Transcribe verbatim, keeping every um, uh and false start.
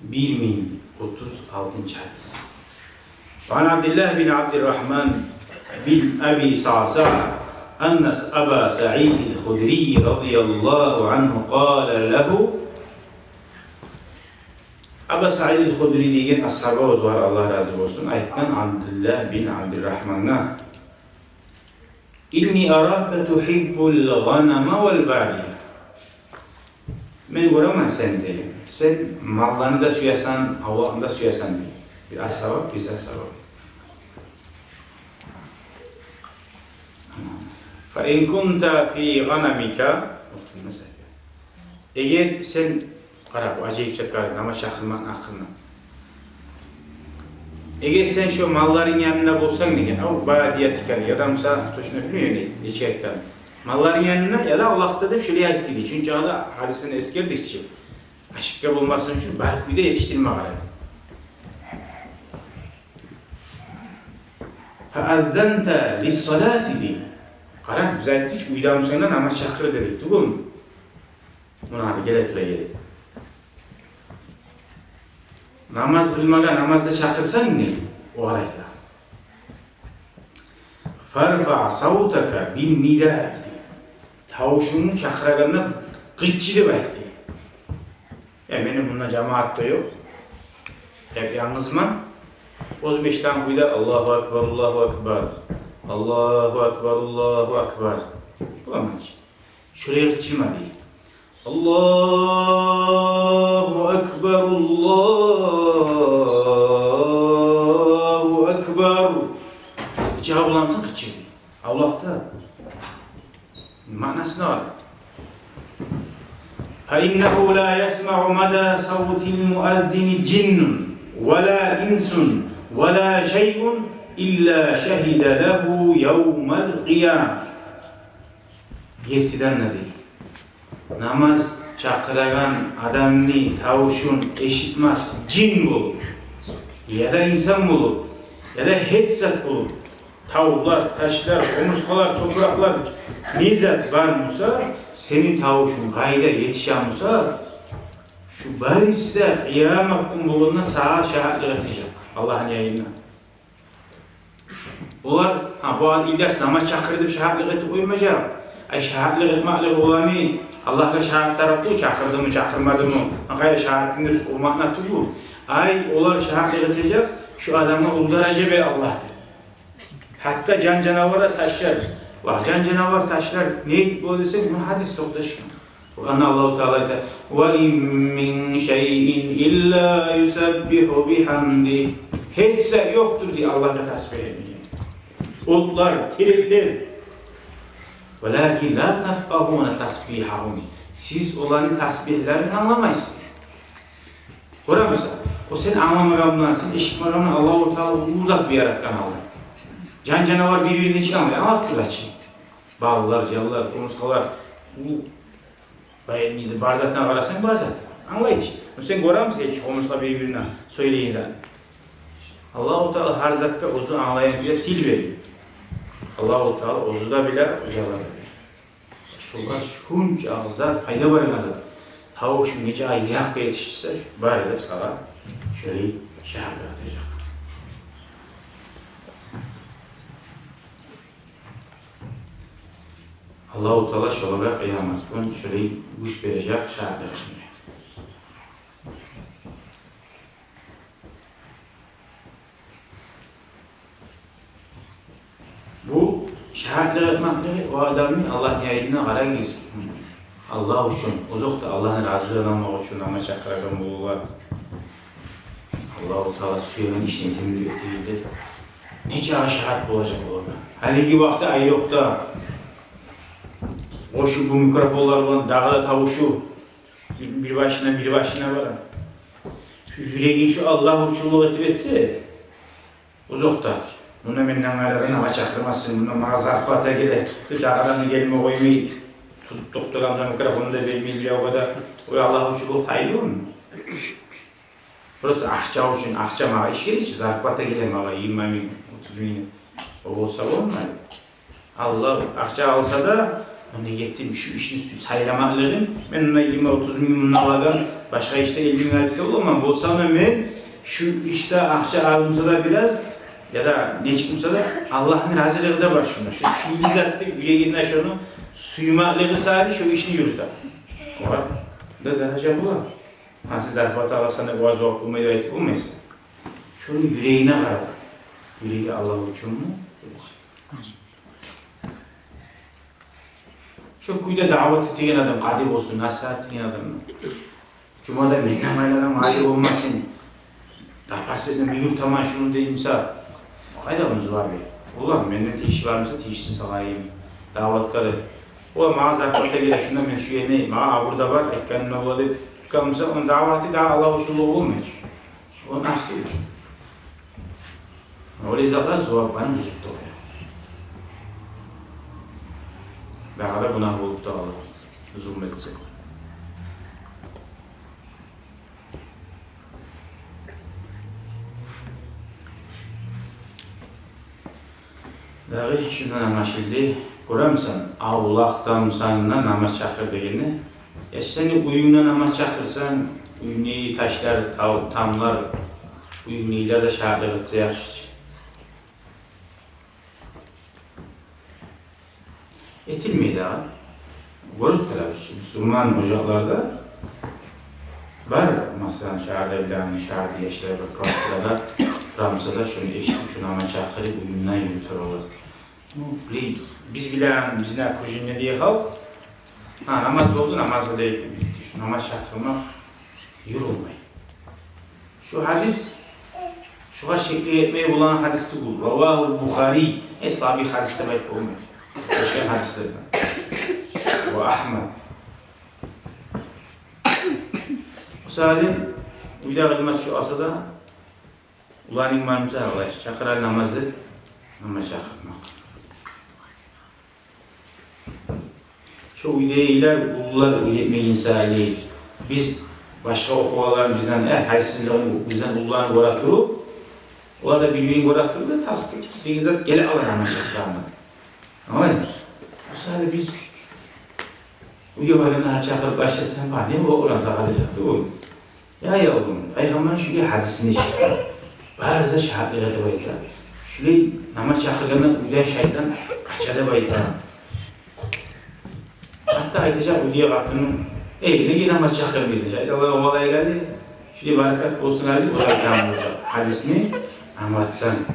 Бир минг отуз алтынчы гьадис. وعن عبد الله بن عبد الرحمن بن أبي صعصعة أن أبا سعيد الخدري رضي الله عنه قال له. Абу Саид аль-Худри деген асгьабабыз бар, Аллагь рази болсун, айтгъан Абдуллагь бин Абдуррахмангъа: إني أراك تحب الغنم والبادية. Мен гёремен сени, дей. Сен малланы да сюесен, авлакъны да сюесен, дей. Бир асгьаба, бир асгьаба. فإن كنت في غنمك. Эгер сен Къара, бу ажайып чакъырды, намаз чакъырмакъны гьакъында. Эгер сен шо малларынгны янында болсанг деген, أو باديتك, яда буса, точно билмеймен не, нечик айтгъан. Малларынгны янында яда авлакъда деп шолай айтды дей. Шунча да гьадисни эсгердик чи. Ашыкъгъа болмасын учун бар кюйде етишдирме къарай. فأذنت للصلاة, дей. Къара, биз айтдыкъ чы, уьйде бусанг да намаз чакъыр деп айтдыкъ, тюгюлмю? Муна гьали геле тура геле. Намаз къылмагъа намазда чакъырсанг не? Огъар айта: فارفع صوتك بالنداء, дей. Тавушунгну чакъырагъанда къычыр деп айт, дей. Я, мени мунда жамаат да ёкъ. Я, янгызман. Оьзюм эшитеген кюйде: الله أكبر، الله أكبر, الله أكبر, الله أكبر. Боламы чы? Шолай къычырма, дей. الله أكبر، الله أكبر. Нечакъы боламысан къычыр, дей. Авлакъда. Маънасына къара. فإنه لا يسمع مدى صوت المؤذن جن ولا إنس ولا شيء إلا شهد له يوم القيامة. Гертиден де, дей, намаз чакъырагъан адамны тавушун эшитмес жин болуп, яда инсан болуп, яда гьеч зат болуп, тавлар, ташлар, къумурсгъалар, топуракълар, не зат бар буса, сени тавушунг къайда етише буса, шу бариси де къыямат гюн болгъанда сагъа шагьатлыкъ этежек Аллагьны янында. Олар, гьа, бу Ильяс намаз чакъырды деп шагьатлыкъ этип къоймажакъ. Ай, шагьатлыкъ этмеклиги оланы Аллагьгъа шагьат тарыкъ тюгюл, чакъырдымы, чакъырмадымы, гьа, къайда шагьатны уьст къурмакъна тюгюл. Ай, олар шагьатлыкъ этежек, шу адамгъа уллу даража бер Аллагь деп. Гьатта жан-жанавар да, ташлар. Ва жан-жанавар, ташлар не этип бола десенг, муна гьадис токъташгъан. Къуранда Аллагьу Таала айта: وإن من شيء إلا يسبح بحمده. Гьеч зат ёкъдур, дей, Аллагьгъа тасбигь этмейген. Отлар, тереклер. ولكن لا تفقهون تسبيحهم. Сиз оланы тасбигьлерин англамайсыз. Гёремисен, о сен англамагъандан, сен эшитмегенден Аллагьу Таала уллу зат бир яратгъан гьалда. Жан-жанавар бир-бирин нечик англай, англап тура чы. Баллар, жанлар, къумурсгъалар. Бу баягъы бар затына къарасанг, бар зат англай чы. Но сен гёремисен, гьеч къумурсгъа бир-бирине сёйлейген зат. Аллагьу Таала гьар затгъа оьзю англайгъан кюйде тил берди. Аллагьу Таала оьзю де биле, оьзю де биле. Шолар шунча зат, пайда бар зат. Тавушунг нече йыракъгъа етишсе, бары да сагъа шолай шагьатлыкъ этежек. Аллагьу Таала шолагъа къыямат гюн шолай гюч бережек шагьатлыкъ этмеге. Бу шагьатлыкъ этмеклиги о адамны Аллагьны янына, къарагъыз, Аллагь учун, озокъда, Аллагьны разилигин алмакъ учун намаз чакъырагъан болур. Аллагьу Таала сюеген ишни этейим деп этейим деп. Нече шагьат болажакъ олар. Гьалиги вакътиде айрокъда къошуп бу микрофонлар булан дагъы да тавушу бир, бир башындан бир башына бара. Шу юрегин шу Аллагь учунлукъ этип этсе, озокъда, мунда менден къайры да намаз чакъырмасын, мунда магъа зарплата геле, бир дагъы адамны гелме къоймай, тутуп токътагъан да микрофонну да бермей бир ягъа да, о Аллагь учунлукъ тайдымы? Просто акъча учун, акъча магъа иш герек чи, зарплата геле магъа йигирма минг, отуз минг. О болса болмай. Аллагь акъча алса да, ону гетип шу ишни сайламакълыгъын, мен мунда йигирма, отуз минг мунда алагъан, Башгъа ишде илму алып да боламан, болсам да мен шу ишде акъча алынса да бираз, яда нечик буса да, Аллагьны разилиги де бар шунда. Шу сыйлы затны юрегинде шуну сюймеклиги саялы шу ишни юрюте. Огъар да даража бола. Гьа, сен зарплата аласан деп, ваз-ваз болмай деп айтып болмайсан. Шуну юрегине къара. Юреги Аллагь учунму? Шо кюйде даъват этеген адам, къади болсун, насигьат этеген адам. Жумада менден къайры адам къади болмасын. Запасына юрютемен шуну деймиса, къайда ону зувабы? Оллагь, менден тийиши бармыса, тийишисин салайым. Даъватгъа деп. О магъа зарплата геле, шунда мен шу ерни, магъа абур да бар, айтгъанына бола деп тутгъан буса, ону даъваты да Аллагь учун болмай чы. О напсы учун. Олай затгъа зувап барын бузуп да къоя. Дагъы да гюнагь болуп да къала, зулму этсе. Дагъы шундан англашылды. Гёремисен, авлакъдамысан да намаз чакъыр дегенде, я сени уьюнгде намаз чакъырсанг, уьюнгдеги ташлар, тав-, тамлар, уьюнгдегилер де шагьатлыкъ этсе яхшы. Этилмей дагъы. Гёрюп турабыз, бусурман ожакъларда бар, масала, шагьарда билеген, шагьарда яшлар бар, квартирада турамыса да, шуну эшитип, шуну намаз чакъырып, уьюнден юрюте олар. Ну, билей, биз билеген, бизин окружениедеги халкъ, гьа, намаз болду, намаз да этди, битди. Шу намаз чакъырмакъ юрюлмей. Шу гьадис, шугъар шеклик этмеге болагъан гьадис тюгюл. Равагьул Бухари, э, слабый гьадис деп айтып болмай. Гечген гьадислерден. Ва Агьмад. Мисал, уьйде къылмас шу алса да, уланынг бармыса, алай чакъыр гьали намаз деп, намаз чакъырмакъ. Шо уьйдегилер, уллулар уьйретмеген саялы, биз башгъа охугъанлар бизден, э, гьайсызлыгъын, бизден уллуланы гёре туруп, олар да бир-бирин гёре туруп да, тарыкъ деген зат геле алар намаз чакъырагъанда. Англаймысыз? Мисал, биз уьйге баргъанда чакъырып башласанг, бар, не бола, олар сагъа дежек тюгюл. Я, я улум, Пайхаммарны шулай гьадисин эшитдим. Бары да шагьатлыкъ этип айта. Шулай намаз чакъыргъанда уьйден шайтан къача деп айта. Гьатта айтажакъ уьйдеги къатыны: «Эй, неге намаз чакъырмайсан?» Шайтанлар олай гелди. Шулай баракат болсун гьали, олай айтагъан болажакъ. Гьадисни англатсанг.